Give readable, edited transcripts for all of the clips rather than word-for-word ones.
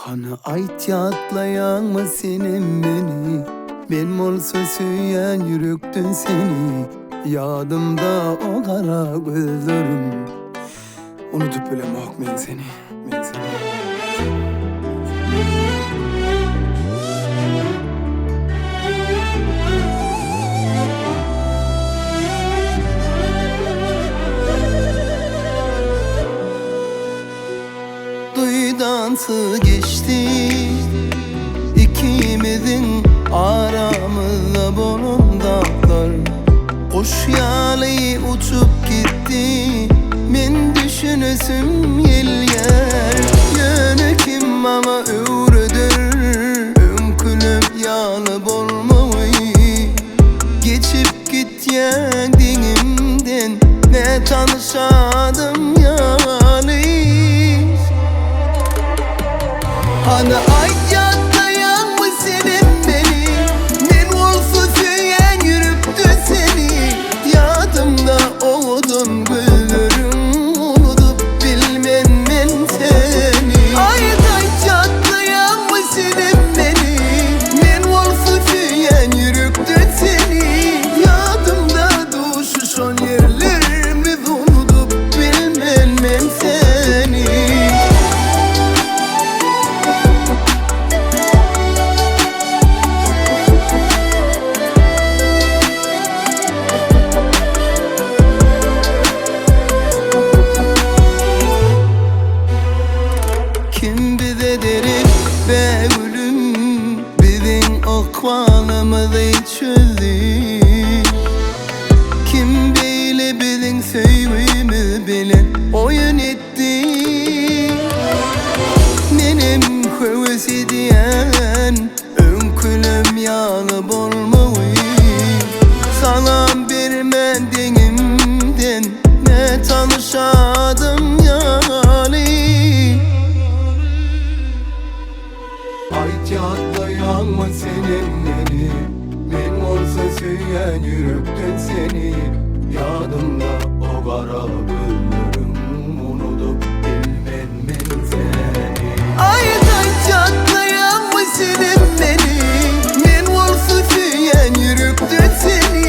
Hany aýt ýatlaýaňmy senem meni Men bolsa söýýän ýürekden seni Ýadymda o gara gözleriň Unudyp bilemok men seni Men seni. Duýdansyz geçdi ikimiziň aramyzda bolan zatlar Guş ýaly uçup gitdi men düşünesim gelýär Ýöne kim maňa öwreder öňkülem ýaly bolmagy Geçip Gitýäň deňimden nätanyş adam ýaly. Hany aýt ýatlaýaňmy senem meni Men bolsa söýýän ýürekden seni Ýadymda owadan gözleriň Unudyp bilmen men seni. Aýt aýt ýatlaýaňmy senem meni Men bolsa söýýän ýürekden seni Ýadymda duşuşan ýerlerimiz Unudyp bilmen men seni. Kim bize derek bägülüm Biziň ykbalymyzy çözdi Kim beýle biziň söýgimiz bilen oýun etdi Menem höwes edýän öňkülem ýaly bolmagy Salam bermän deňimden nätanyş adam ýaly. Aýt ýatlaýaňmy senem meni Men bolsa söýýän ýürekden seni Ýadymda o gara gözleriň Unudyp bilmen men seni. Aýt aýt ýatlaýaňmy senem meni Men bolsa söýýän ýürekden seni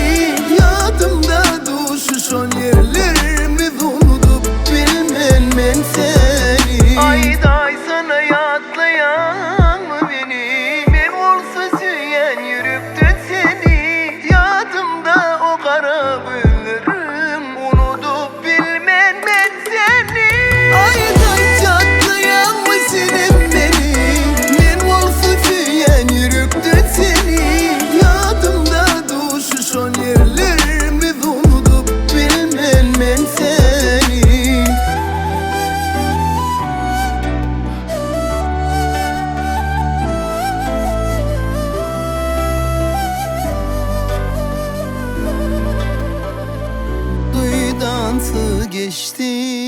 Ýadymda duşuşan ýerlerimiz Unudyp bilmen men seni. Aýt aýsana Ýatlaýaňmy meni Men bolsa söýýän ýürekden seni Ýadymda o gara gözleriň Unudyp bilmen men seni. Aýt aýt ýatlaýaňmy senem meni Men bolsa söýýän ýürekden seni Ýadymda duşuşan ýerlerimiz Unudyp bilmen men seni. Duýdansyz geçdi.